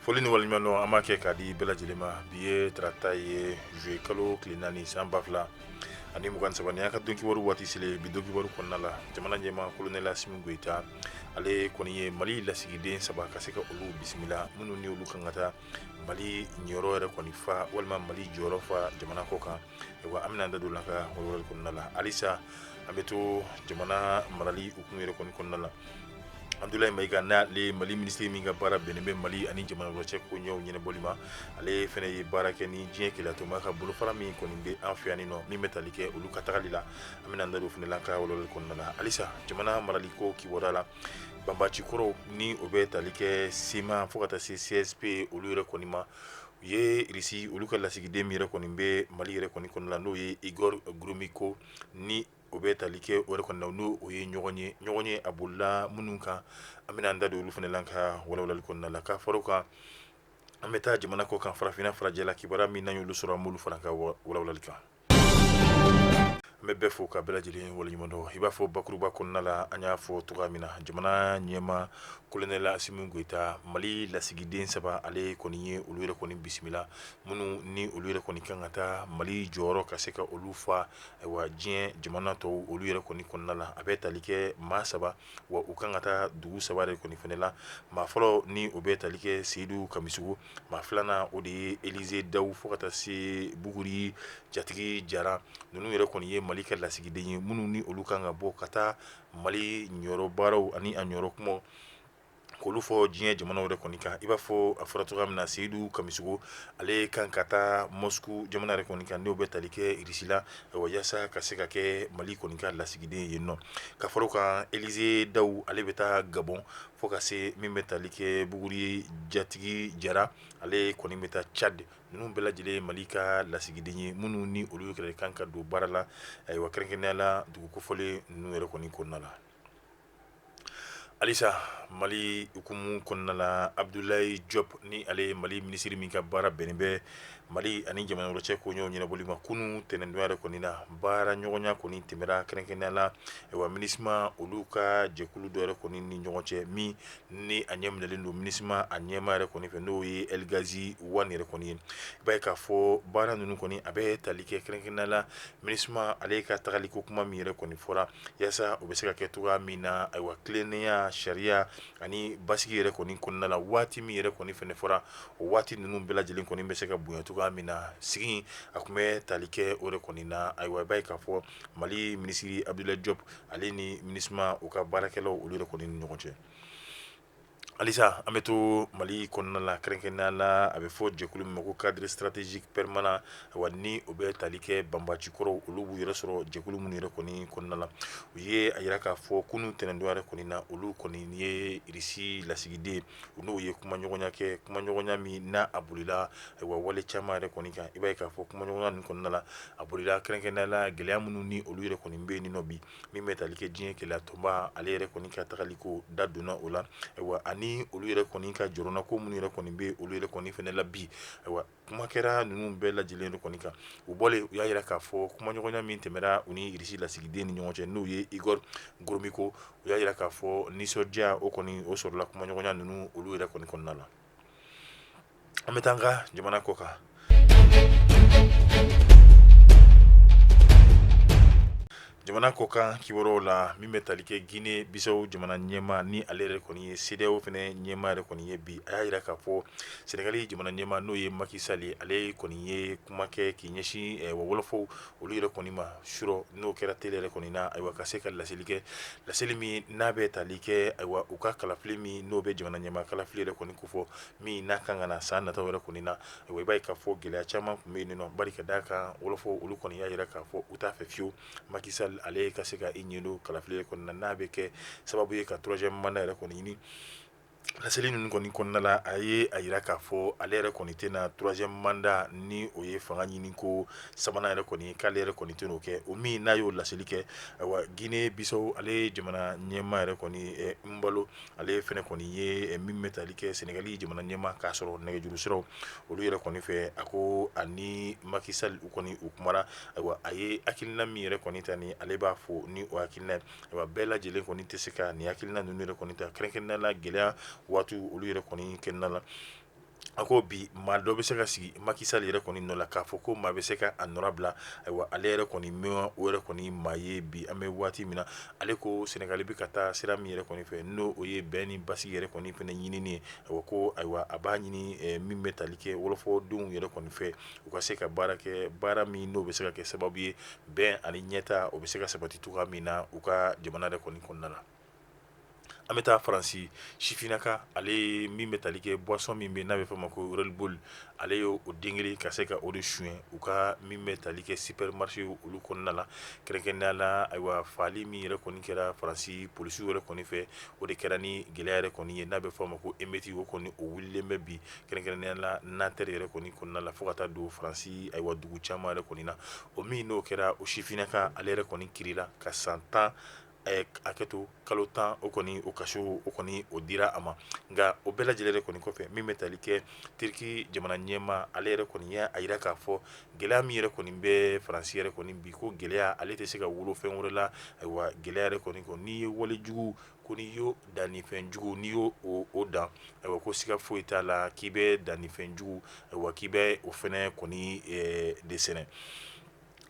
Foli ni waleɲumandɔn an b'a kɛ k'a di bɛɛ lajɛlen ma. Bi ye tarata ye, juillet kalo tile 4, san 2023. Nin y'an ka don kibaru waati selen. Bi don kibaru kɔnɔna la, jamana ɲɛmaa colonel Asimi Goyita, ale kɔni ye Mali lasigiden 3 ka se ka olu bisimila, minnu ni olu kan ka taa Mali niyɔrɔ yɛrɛ kɔni fa walima Mali jɔyɔrɔ fa jamana kɔ kan. Ayiwa, an bɛna an da don la ka walawalali kɔnɔna la. Halisa an bɛ to jamana marali hukumu yɛrɛ kɔni kɔnɔna la. Abdoulaye Maïga, n'ale Mali minisiri min ka baara bɛnnen bɛ Mali ani jamana wɛrɛ cɛ koɲɛw ɲɛnabɔli ma, ale fana ye baara kɛ ni diɲɛ kelenyatɔnba ka bolofara min kɔni bɛ an fɛ yan nɔ, min bɛ tali kɛ olu ka tagali la. An bɛna an da don fana la ka walawalali kɔnɔna la. Halisa jamana marali ko kibaruya la, banbaanci kɔrɔw ni o bɛ tali kɛ CMA fo ka taa se CSP olu yɛrɛ kɔni ma, u ye Irisi olu ka lasigiden min yɛrɛ kɔni bɛ Mali yɛrɛ kɔni kɔnɔna la, n'o ye Igor Gromyko, ni o bɛ tali kɛ o yɛrɛ kɔni na, n'o o ye ɲɔgɔn ye a bolila minnu kan, an bɛna an da don olu fana la ka walawalali kɔnɔna la. Ka fara o kan, an bɛ taa jamana kɔ kan, farafinna farajɛla kibaruya min n'an y'olu sɔrɔ, an b'olu fara ka walawalali kan. An bɛ bɛɛ fo ka bɛɛ lajɛlen waleɲumandɔn. I b'a fɔ bakuruba kɔnɔna la, an y'a fɔ cogoya min na, jamana ɲɛmaa colonel Asimi Goyita, Mali lasigiden 3, ale kɔni ye olu yɛrɛ kɔni bisimila, minnu ni olu yɛrɛ kɔni kan ka taa Mali jɔyɔrɔ ka se ka olu fa, ayiwa, diɲɛ jamana tɔw olu yɛrɛ kɔni kɔnɔna la. A bɛ tali kɛ maa 3, wa u kan ka taa dugu 3 de kɔni fana la. Maa fɔlɔ ni o bɛ tali kɛ Seyidu Kamisogo, maa filanan o de ye Elize Dawu, fo ka taa se Buguri Jatigi Jara. Ninnu yɛrɛ kɔni ye Mali ka lasigiden ye, minnu ni olu kan ka bɔ ka taa Mali niyɔrɔ baaraw ani a niyɔrɔ kumaw k'olu fɔ diɲɛ jamanaw yɛrɛ kɔni kan. I b'a fɔ a fɔra cogoya min na, Seyidu Kamisogo, ale kan ka taa Moscou jamana yɛrɛ kɔni kan, n'o bɛ tali kɛ Irisi la, ayiwa, yaasa ka se ka kɛ Mali kɔni ka lasigiden yen nɔ. Ka fara o kan, Elize Dawu, ale bɛ taa Gabon, fo ka se min bɛ tali kɛ Buguri Jatigi Jara, ale kɔni bɛ taa Tchad. Ninnu bɛɛ lajɛlen ye Mali ka lasigiden ye, minnu ni olu yɛrɛ kan ka don baara la, ayiwa, kɛrɛnkɛrɛnnenya la dugu kofɔlen ninnu yɛrɛ kɔni kɔnɔna la. Halisa Mali hukumu kɔnɔna la, Abdoulaye Diop, ni ale ye Mali minisiri min ka baara bɛnnen bɛ Mali ani jamana wɛrɛ cɛ koɲɛw ɲɛnabɔli ma, kunun tɛnɛndon yɛrɛ kɔni na, baara ɲɔgɔnya kɔni tɛmɛra kɛrɛnkɛrɛnnenya la, ayiwa, MINUSMA olu ka jɛkulu dɔ yɛrɛ kɔni ni ɲɔgɔn cɛ, min ni a ɲɛ minɛlen don MINUSMA a ɲɛmaa yɛrɛ kɔni fɛ, n'o ye El Ghazi Wane yɛrɛ kɔni ye. I b'a ye k'a fɔ baara ninnu kɔni a bɛ tali kɛ kɛrɛnkɛrɛnnenya la MINUSMA ale ka tagaliko kuma min yɛrɛ kɔni fɔra, yaasa o bɛ se ka kɛ cogoya min na, ayiwa, tilennenya, sariya ani basigi yɛrɛ kɔni kɔnɔna la, waati min yɛrɛ kɔni fana fɔra, o waati ninnu bɛɛ lajɛlen kɔni bɛ se ka bonya cogoya min na. Sigi a tun bɛ tali kɛ o yɛrɛ kɔni na. Ayiwa, i b'a ye k'a fɔ Mali minisiri Abdoulaye Diop, ale ni MINUSMA u ka baarakɛlaw olu yɛrɛ kɔni ni ɲɔgɔn cɛ. Halisa an bɛ to Mali kɔnɔna la, kɛrɛnkɛrɛnnenya la a bɛ fɔ jɛkulu min ma ko cadre stratégique permanent, ayiwa, ni o bɛ tali kɛ banbaanci kɔrɔw olu b'u yɛrɛ sɔrɔ jɛkulu minnu yɛrɛ kɔni kɔnɔna la, u ye a jira k'a fɔ kunun tɛnɛndon yɛrɛ kɔni na, olu kɔni ye Irisi lasigiden, u n'o ye kumaɲɔgɔnya kɛ, kumaɲɔgɔnya min n'a a bolila, ayiwa, wale caman yɛrɛ kɔni kan. I b'a ye k'a fɔ kumaɲɔgɔnya ninnu kɔnɔna la, a bolila kɛrɛnkɛrɛnnenya la gɛlɛya minnu ni olu yɛrɛ kɔni bɛ yen nɔ bi, min bɛ tali kɛ diɲɛ keleya tɔnba ale yɛrɛ kɔni ka tagali ko da donna o la, ayiwa, ani olu yɛrɛ kɔni ka jɔrɔna ko minnu yɛrɛ kɔni bɛ olu yɛrɛ kɔni fana la bi. Ayiwa, kuma kɛra ninnu bɛɛ lajɛlen yɛrɛ kɔni kan. U bɔlen, u y'a jira k'a fɔ kumaɲɔgɔnya min tɛmɛra u ni Irisi lasigiden ni ɲɔgɔn cɛ, n'o ye Igor Gromyko, u y'a jira k'a fɔ nisɔndiya o kɔni o sɔrɔla kumaɲɔgɔnya ninnu olu yɛrɛ kɔni kɔnɔna la. An bɛ taa an ka jamana kɔ kan. Jamana kɔ kan kibaruyaw la, min bɛ tali kɛ Guinée Bissau jamana ɲɛmaa, ni ale yɛrɛ kɔni ye CEDEAO fana ɲɛmaa yɛrɛ kɔni ye bi, a y'a jira k'a fɔ Sénégal jamana ɲɛmaa, n'o ye Macky Sall ye, ale kɔni ye kuma kɛ k'i ɲɛsin wɔlɔfɔw olu yɛrɛ kɔni ma surɔ, n'o kɛra télé yɛrɛ kɔni na, ayiwa, ka se ka laseli kɛ, laseli min n'a bɛ tali kɛ, ayiwa, u ka kalafili min n'o bɛ jamana ɲɛmaa kalafili yɛrɛ kɔni kofɔ, min n'a kan ka na san nataw yɛrɛ kɔni na. Ayiwa, i b'a ye k'a fɔ gɛlɛya caman tun bɛ yen nɔ, bari ka d'a kan wɔlɔfɔw olu kɔni y'a jira k'a fɔ u t'a fɛ fiyewu Macky Sall ale ka se ka i ɲɛ don kalafili yɛrɛ kɔni na, n'a bɛ kɛ sababu ye ka troisième mandat yɛrɛ kɔni ɲini. Laseli ninnu kɔni kɔnɔna la, a ye a jira k'a fɔ ale yɛrɛ kɔni tɛna troisième mandat, ni o ye fanga ɲini ko sabanan yɛrɛ kɔni, k'ale yɛrɛ kɔni tɛn'o kɛ. O min n'a y'o laseli kɛ, ayiwa, Guinée Bissau ale jamana ɲɛmaa yɛrɛ kɔni Embalo, ale fana kɔni ye min bɛ tali kɛ Sénégal jamana ɲɛmaa k'a sɔrɔ nɛgɛjuru siraw olu yɛrɛ kɔni fɛ, a ko ani Macky Sall u kɔni u kumara. Ayiwa, a ye hakilina min yɛrɛ kɔni ta ni ale b'a fɔ ni o hakilina ye, ayiwa, bɛɛ lajɛlen kɔni tɛ se ka nin hakilina ninnu yɛrɛ kɔni ta, kɛrɛnkɛrɛnnenya la gɛlɛya waati olu yɛrɛ kɔni kɛnɛna la. A ko bi maa dɔ bɛ se ka sigi Macky Sall yɛrɛ kɔni nɔ la k'a fɔ ko maa bɛ se ka a nɔrabila. Ayiwa, ale yɛrɛ kɔni ma o yɛrɛ kɔni maa ye bi an bɛ waati min na. Ale ko Sénégal bɛ ka taa sira min yɛrɛ kɔni fɛ, n'o o ye bɛn ni basigi yɛrɛ kɔni fana ɲinini ye. Ayiwa, ko ayiwa, a b'a ɲini min bɛ tali kɛ wɔlɔfɔdenw yɛrɛ kɔni fɛ, u ka se ka baara kɛ, baara min n'o bɛ se ka kɛ sababu ye bɛn ani ɲɛtaa o bɛ se ka sabati cogoya min na u ka jamana yɛrɛ kɔni kɔnɔna na. An bɛ taa Faransi. Sifinnaka, ale min bɛ tali kɛ boisson min bɛ n'a bɛ fɔ ma ko Red Bull, ale ye o den kelen ka se ka o de suɲɛ u ka min bɛ tali kɛ supermarché olu kɔnɔna la, kɛrɛnkɛrɛnnenya la. Ayiwa, faali min yɛrɛ kɔni kɛra Faransi polisiw yɛrɛ kɔni fɛ, o de kɛra ni gɛlɛya yɛrɛ kɔni ye n'a bɛ fɔ a ma ko émeute. O kɔni o wulilen bɛ bi, kɛrɛnkɛrɛnnenya la Nanterre yɛrɛ kɔni kɔnɔna la, fo ka taa don Faransi ayiwa dugu caman yɛrɛ kɔni na. O min n'o kɛra, o sifinnaka ale yɛrɛ kɔni kirila ka san 10 hakɛ to kalo 10, o kɔni o kaso o kɔni o dira a ma. Nka o bɛɛ lajɛlen yɛrɛ kɔni kɔfɛ, min bɛ tali kɛ Turquie jamana ɲɛmaa, ale yɛrɛ kɔni y'a jira k'a fɔ gɛlɛya min yɛrɛ kɔni bɛ Faransi yɛrɛ kɔni bi, ko gɛlɛya ale tɛ se ka wolo fɛn wɛrɛ la. Ayiwa, gɛlɛya yɛrɛ kɔni kɔ, n'i ye walejugu ko n'i y'o dannifɛn jugu, n'i y'o o dan, ayiwa, ko siga foyi t'a la k'i bɛ dannifɛn jugu, ayiwa, k'i bɛ o fɛnɛ kɔni de sɛnɛ.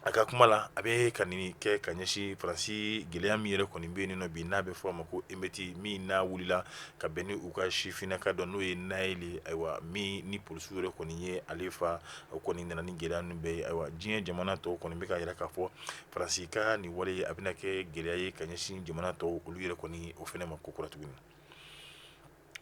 A ka kuma la, a bɛ ka nin kɛ ka ɲɛsin Faransi gɛlɛya min yɛrɛ kɔni bɛ yen nɔ bi, n'a bɛ fɔ a ma ko émeute, min n'a wulila ka bɛn ni u ka sifinnaka dɔ n'o ye Nahel ye. Ayiwa, min ni polisiw yɛrɛ kɔni ye ale fa, o kɔni nana ni gɛlɛya ninnu bɛɛ ye. Ayiwa, diɲɛ jamana tɔw kɔni bɛ k'a jira k'a fɔ Faransi ka nin wale a bɛna kɛ gɛlɛya ye ka ɲɛsin jamana tɔw olu yɛrɛ kɔni o fana ma ko kura tuguni.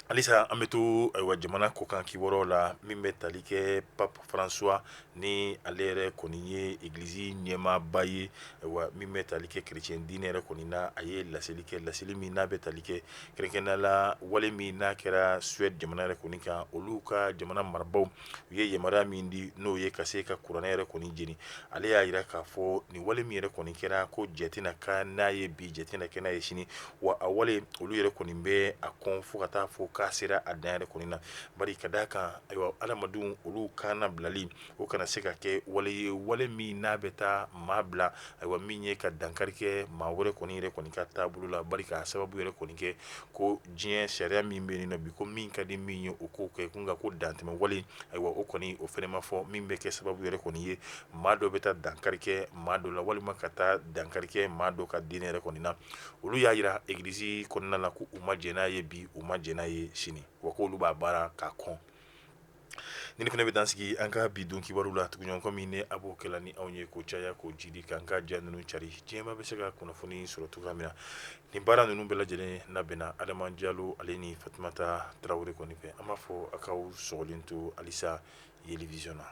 Halisa an bɛ to ayiwa jamana kɔkan kibaruyaw la. Min bɛ tali kɛ Pape François, ni ale yɛrɛ kɔni ye egilizi ɲɛmaaba ye, ayiwa, min bɛ tali kɛ chrétien diinɛ yɛrɛ kɔni na, a ye laseli kɛ, laseli min n'a bɛ tali kɛ kɛrɛnkɛrɛnnenya la wale min n'a kɛra Suède jamana yɛrɛ kɔni kan. Olu ka jamana marabaaw u ye yamaruya min di, n'o ye ka se ka kuranɛ yɛrɛ kɔni jeni. Ale y'a jira k'a fɔ nin wale min yɛrɛ kɔni kɛra, ko jɛn tɛna kɛ n'a ye bi, jɛn tɛna kɛ n'a ye sini, wa a wale olu yɛrɛ kɔni bɛ a kɔn fo ka taa fɔ k'a sera a dan yɛrɛ kɔni na. Bari ka d'a kan, ayiwa, adamadenw olu kan nabilali o kana se ka kɛ wale ye, wale min n'a bɛ taa maa bila, ayiwa, min ye ka dankari kɛ maa wɛrɛ kɔni yɛrɛ kɔni ka taabolo la. Bari k'a sababu yɛrɛ kɔni kɛ ko diɲɛ sariya min bɛ yen nɔ bi, ko min ka di min ye o k'o kɛ, nka ko dantɛmɛ wale, ayiwa, o kɔni o fana ma fɔ min bɛ kɛ sababu yɛrɛ kɔni ye maa dɔ bɛ taa dankari kɛ maa dɔ la, walima ka taa dankari kɛ maa dɔ ka diinɛ yɛrɛ kɔni na. Olu y'a jira egilizi kɔnɔna la ko u ma jɛn n'a ye bi, u ma jɛn n'a ye sini, wa ko olu b'a baara k'a kɔn. Nin fana bɛ dan sigi an ka bi don kibaru la. Tuguɲɔgɔn min ni a b'o kɛla ni anw ye k'o caya, k'o jidi, k'an ka ja ninnu cari, diɲɛmaa bɛ se ka kunnafoni sɔrɔ cogoya min na. Nin baara ninnu bɛɛ lajɛlen labɛnna Adama Jalo ale ni Fatumata Tarawele kɔni fɛ. An b'a fɔ a k'aw sɔgɔlen to halisa Yeli Vision na.